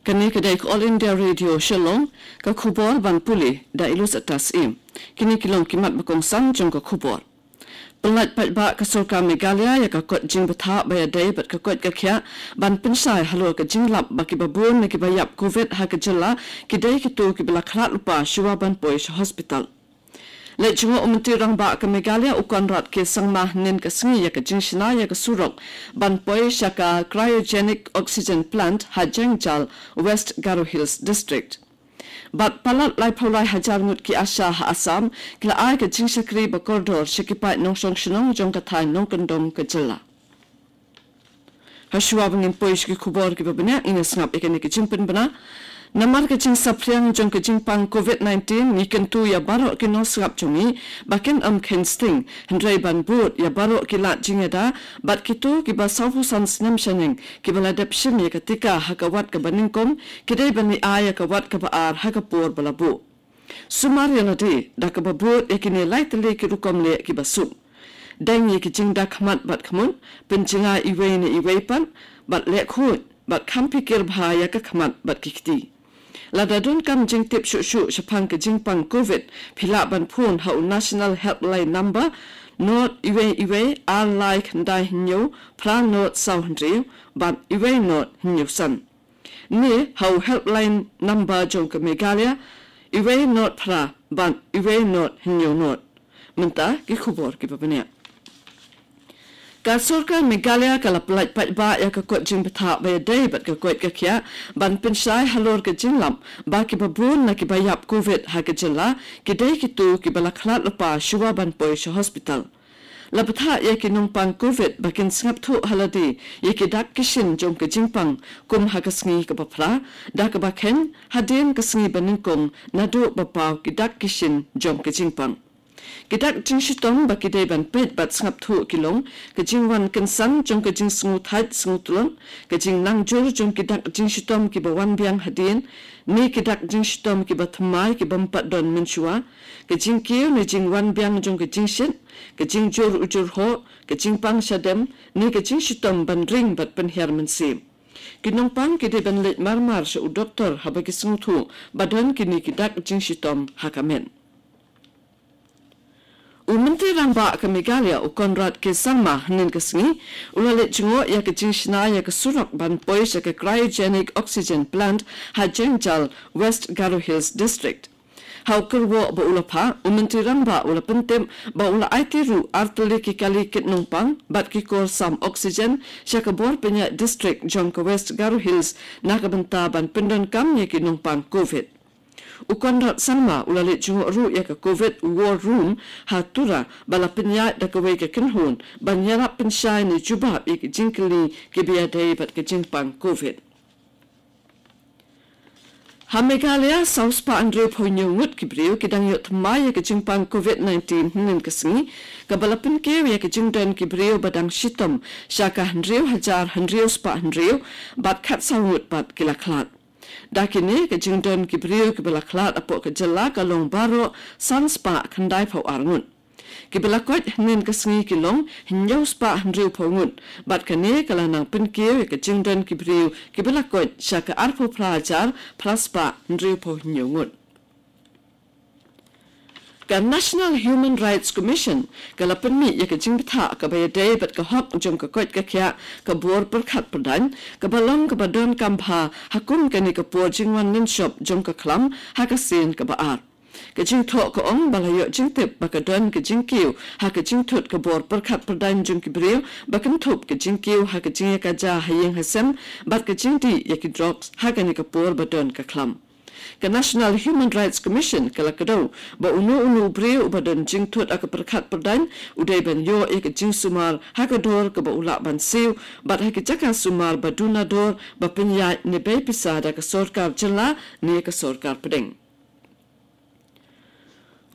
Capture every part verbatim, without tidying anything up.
Kane ka dei ka All India Radio Shillong, ka khubor ban pule da i Lus Atas Im. Kine ki long ki mat ba kongsan jong ka khubor. Pynlait paidbah ka sorkar Meghalaya ïa ka kot jingbthah ba ïadei bad ka koit ka khiah ban pynshai halor ka jinglap ba kiba bun na kiba ïap covid ha ka jylla ki dei kito kiba la khlad lypa shuwa ban poi sha hospital. Leit jngoh u Myntri Rangbah ka Meghalaya u Conrad K Sangma hynnin ka sngi ïa ka jingshna ïa ka surok ban poi sha ka cryogenic oxygen plant ha Jaiñtia, West Garo Hills District. Bad palat laiphew lai hajar ngut ki ASHA ha Assam ki la ai ka jingshakri ba kordor sha ki paid nongshong shnong jong ka thaiñ nongkyndong ka jylla. Hashwa ba ngin poi sha ki khubor kiba bniah, ngin ïa sngap ïa kane ka jingpynbna. Namar ka jingsaphriang jong ka jingpang covid nineteen, ngi kyntu ïa baroh ki nongsngap jong ngi ba kin ym kheiñ sting, hynrei ban bud ïa baroh ki lad jingïada bad kito kiba sawphew san snem shaneng kiba la dep shim ïa ka tika ha ka wat kaba nyngkong, ki dei ban ïa ai ïa ka wat kaba ar ha ka por ba la buh. Sumar ïa lade da kaba bud ïa kine lai tylli ki rukom leh kiba suk. Deng ïa ki jingda khmat bad khmut, pynjngai iwei na iwei pat, bad leh khuid bad kham phikir bha ïa ka khmat bad ki kti. Lada donkam jingtip shuh shuh shaphang ka jingpang covid, phi lah ban phone ha u National Helpline Number, not iwei iwei ar lai khyndai hynñiew phra not saw hynriew bad iwei not hynñiew san. Ne ha u helpline number jong ka Meghalaya, iwei not phra bad iwei not hynñiew not. Mynta ki khubor kiba bniah. Ka sorkar Meghalaya ka la pynlait paidbah ïa ka kot jingbthah ba ïadei bad ka koit ka khiah ban pynshai halor ka jinglap ba kiba bun na kiba ïap covid ha ka jylla ki dei kito kiba la khlad lypa shuwa ban poi sha hospital. La bthah ïa ki nongpang covid ba kin sngap thuh ha lade ïa ki dak ki shin jong ka jingpang, kum ha ka sngi kaba phra, da kaba kheiñ hadien ka sngi ba nyngkong naduh ba paw ki dak ki shin jong ka jingpang. Ki dak jingshitom ba ki dei ban peit bad sngap thuh ki long ka jingwan kynsan jong ka jingsngew thait sngew tlot, ka jingnang jur jong ki dak jingshitom kiba wan biang hadien, ne ki dak jingshitom kiba thymmai kiba ym pat don mynshuwa, ka jingkiew ne jingwan biang jong ka jingshit, ka jingjur u jur hoh, ka jingpang shadem, ne ka jingshitom ban ring bad pynhiar mynsiem. Ki nongpang ki dei ban leit mar mar sha u doktor haba ki sngewthuh ba don kine ki dak jingshitom ha ka met. U Myntri Rangbah ka Meghalaya u Conrad K Sangma hynnin ka sngi u la leit jngoh ïa ka jingshna ïa ka surok ban poi sha ka cryogenic oxygen plant ha Jaiñtia, West Garo Hills District. Ha u kyrwoh ba u la phah, u Myntri Rangbah u la pyntip ba u la aiti ruh ar tylli ki kali kit nongpang bad ki kor sam oxygen sha ka bor pynïaid district jong ka West Garo Hills na ka bynta ban pyndonkam ïa ki nongpang covid. U Conrad Sangma u la leit jngoh ruh ïa ka covid war room ha Tura ba la pynïaid da kawei ka kynhun ban ïarap pynshai ne jubab ïa ki jingkylli kiba ïadei bad ka jingpang covid. Ha Meghalaya, saw spah hynriewphew hynñiew ngut ki briew ki dang ïoh thymmai ïa ka jingpang covid nineteen hynnin ka sngi, kaba la pynkiew ïa ka jingdon ki briew ba dang shitom sha ka hynriew hajar hynriew spah hynriew bad khatsaw ngut pat ki la khlad. Da kine, ka jingdon ki briew kiba la khlad hapoh ka jylla ka long baroh san spah khyndaiphew ar ngut. Kiba la koit hynnin ka sngi ki long hynñiew spah hynriewphew ngut, bad kane ka la nang pynkiew ïa ka jingdon ki briew kiba la koit sha ka arphew phra hajar phra spah hynriewphew hynñiew ngut. Ka National Human Rights Commission ka la pynmih ïa ka jingbthah kaba ïadei bad ka hok jong ka koit ka khiah ka bor pyrkhat pyrdaiñ, kaba long kaba donkam bha ha kum kane ka por jingwan lynshop jong ka khlam ha ka sien kaba ar. Ka jingthoh ka ong ba la ïoh jingtip ba ka don ka jingkiew ha ka jingthut ka bor pyrkhat pyrdaiñ jong ki briew ba kynthup ka jingkiew ha ka jingïakajia ha ïing ha sem bad ka jingdih ïa ki drugs ha kane ka por ba don ka khlam. Ka National Human Rights Commission ka la kdew ba uno uno u briew uba don jingthut ha ka pyrkhat pyrdaiñ u dei ban ïoh ïa ka jingsumar ha ka dor kaba u lah ban siew bad ha ki jaka sumar ba duna dor ba pynïaid ne bei pisa da ka sorkar jylla ne ka sorkar pdeng.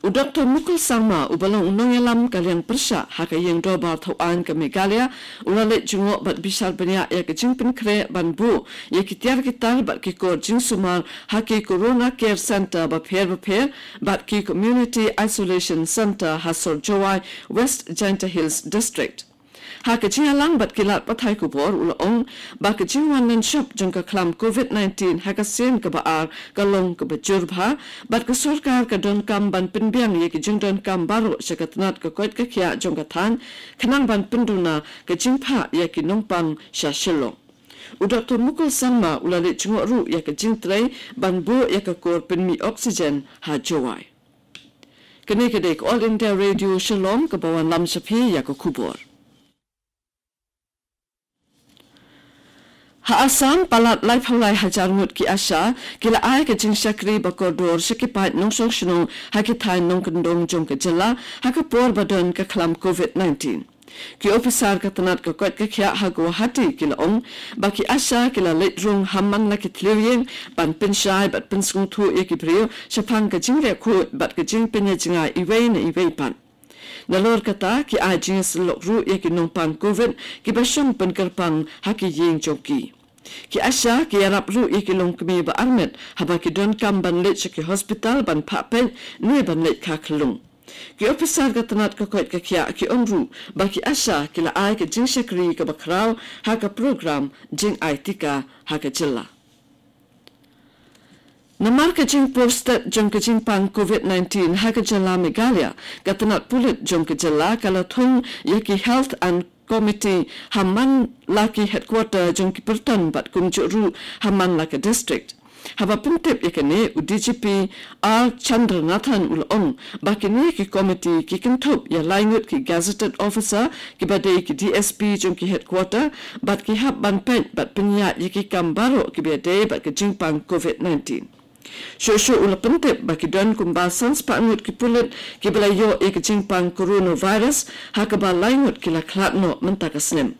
U Doktor Mukul Sangma, uba long u nongïalam ka liang pyrshah ha ka ïing dorbar thaw aiñ ka Meghalaya, u la leit jngoh bad bishar bniah ïa ka jingpynkhreh ban buh ïa ki tiar ki tar bad ki kor jingsumar ha ki Corona Care Centre bapher bapher bad ki Community Isolation Centre ha sor Jowai, West Jaiñtia Hills District. Ha ka jingïalang bad ki lad pathai khubor u la ong ba ka jingwan lynshop jong ka khlam covid nineteen ha ka sien kaba ar ka long kaba jur bha, bad ka sorkar ka donkam ban pynbiang ïa ki jingdonkam baroh sha ka tnat ka koit ka khiah jong ka thaiñ, khnang ban pynduna ka jingphah ïa ki nongpang sha Shillong. U Doktor Mukul Sangma u la leit jngoh ruh ïa ka jingtrei ban buh ïa ka kur pynmih oxygen ha Jowai. Kane ka dei ka All India Radio Shillong kaba wanlam sha phi ïa ka khubor. Ha Assam, palat laiphew lai hajar ngut ki ASHA ki la ai ka jingshakri ba kordor sha ki paid nongshong shnong ha ki thaiñ nongkyndong jong ka jylla ha ka por ba don ka khlam covid nineteen. Ki ophisar ka tnat ka koit ka khiah ha Guwahati ki la ong ba ki ASHA ki la leit rung ha man la ki thliew ïing ban pynshai bad pynsngewthuh ïa ki briew shaphang ka jingleh khuid bad ka jingpynïajngai iwei na iwei pat. Nalor kata, ki ai jingïasyllok ruh ïa ki nongpang covid kiba shong pynkyrpang ha ki ïing jong ki. Ki ASHA ki ïarap ruh ïa ki longkmie ba armet haba ki donkam ban leit sha ki hospital ban phah peit ne ban leit kha khyllung. Ki ophisar ka tnat ka koit ka khiah ki ong ruh ba ki ASHA ki la ai ka jingshakri kaba khraw ha ka program jingai tika ha ka jylla. Namar ka jingpur stet jong ka jingpang covid nineteen ha ka jylla Meghalaya, ka tnat pulit jong ka jylla ka la thung ïa ki Health and Committee ha man la ki headquarter jong ki pyrton bad kumjuh ruh ha man la ka district. Haba pyntip ïa kane, u D G P R Chandranathan u la ong ba kine ki committee ki kynthup ïa lai ngut ki gazetted officer kiba dei ki D S P jong ki headquarter, bad ki hap ban peit bad pynïaid ïa ki kam baroh kiba dei bad ka jingpang covid nineteen. Shuh shuh u la pyntip ba ki don kumba san spah ngut ki pulit kiba la ïoh ïa ka jingpang coronavirus, ha kaba lai ngut ki la khlad noh mynta ka snem.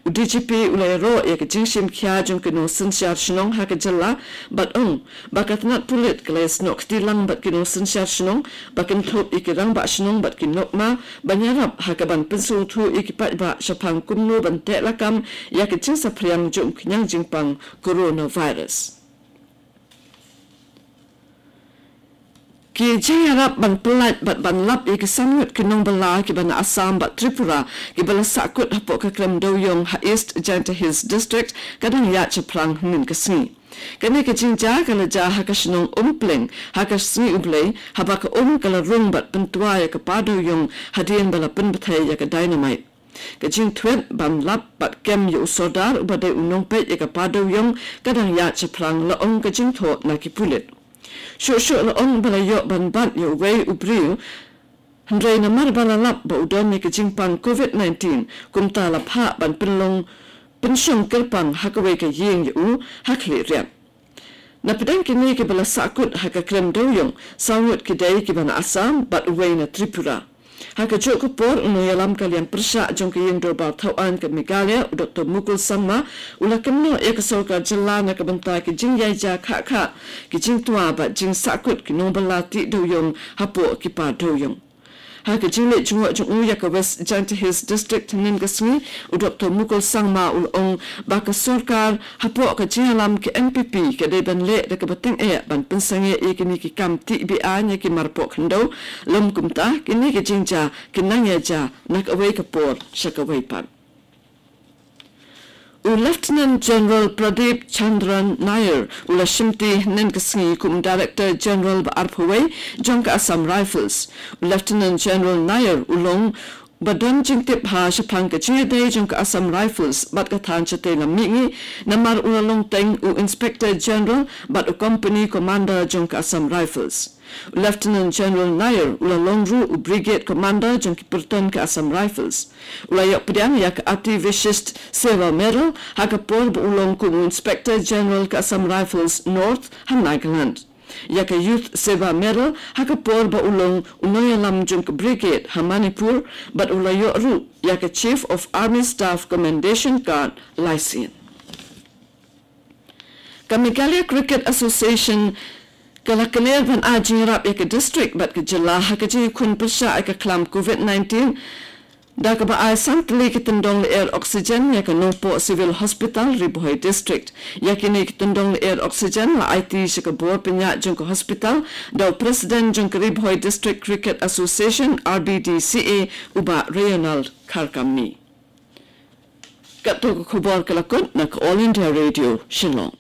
U D G P u la ïaroh ïa ka jingshim khia jong ki nongsynshar shnong ha ka jylla, bad ong ba ka tnat pulit ka la ïasnoh kti lang bad ki nongsynshar shnong, ba kynthup ïa ki rangbah shnong bad ki nokma, ban ïarap ha kaban pynsngewthuh ïa ki paidbah shaphang kumno ban teh lakam ïa ka jingsaphriang jong ka jingpang coronavirus. Ki jingïarap ban pyllait bad ban lap ïa ki san ngut ki nongbylla kiba na Assam bad Tripura kiba la sahkut hapoh ka krem dewïong ha East Jaintia Hills District ka dang ïaid shaphrang hynnin ka sngi. Kane ka jingjia ka la jia ha ka shnong Umpleng ha ka sngi U Blei, haba ka um ka la rung bad pyntwa ïa ka pa dewïong hadien ba la pynbthei ïa ka dynamite. Ka jingthwet ban lap bad kem ïa u sordar uba dei u nongpeit ïa ka pa dewïong ka dang ïaid shaphrang, la ong ka jingthoh na ki pulit. Shuh shuh la ong ba la ïoh ban bat ïa uwei u briew, hynrei namar ba la lap ba u don ïa ka jingpang covid nineteen, kumta la phah ban pynlong pynshong kyrpang ha kawei ka ïing ïa u ha Khliehriat. Na pdeng kine kiba la sahkut ha ka krem dewïong, saw ngut ki dei kiba na Assam bad uwei na Tripura. Ha kajuh ka por, u nongïalam ka liang pyrshah jong ka Ïing Dorbar Thawaiñ ka Meghalaya, u Doktor Mukul Sangma, u la kynnoh ïa ka sorkar jylla na ka bynta ki jingïaijia khah khah ki jingtwa bad jingsahkut ki nongbylla tih dewïong hapoh ki pa dewïong. Ha ka jingleit jngoh jong u ïa ka West Jaintia Hills District hynnin ka sngi, u Doktor Mukul Sangma u la ong ba ka sorkar hapoh ka jingïalam ka N P P ka dei ban leh da kaba tyngeh ban pynsangeh ïa kine ki kam tih be-aiñ ïa ki marpoh khyndew. Lym kumta, kine ki jingjia kin nang ïaijia na kawei ka por sha kawei pat. U Lieutenant General Pradip Chandran Nair u la shimti hynnin ka sngi kum Director General ba arphew wei jong ka Assam Rifles. U Lieutenant General Nair u long ba don jingtip bha shaphang ka jingïadei jong ka Assam Rifles bad ka thaiñ shatei lam mihngi, namar u la long teng u Inspector General bad u Company Commander jong ka Assam Rifles. U Lieutenant General Nair u la long ruh u Brigade Commander jong ki pyrton ka Assam Rifles. U la ïoh pdiang ïa ka Ati Vishisht Seva Medal ha ka por ba u long kum u Inspector General ka Assam Rifles North ha Nagaland, ïa ka Youth Seva Medal ha ka por ba u long u nongïalam jong ka Brigade ha Manipur, bad u la ïoh ruh ïa ka Chief of Army Staff Commendation Card lai sien. Ka Meghalaya Cricket Association ka la kner ban ai jingïarap ïa ka district bad ka jylla ha ka jingïakhun pyrshah ïa ka khlam covid nineteen, da kaba ai san tylli ki tyndong lyer oxygen ïa ka Nongpoh Civil Hospital, Ri Bhoi District. Ïa kine ki tyndong lyer oxygen la aiti sha ka bor pynïaid jong ka hospital da u President jong ka Ri Bhoi District Cricket Association, R B D C A, u Bah Rayonald Kharkamni. Katto ka khubor ka la kut na ka All India Radio Shillong.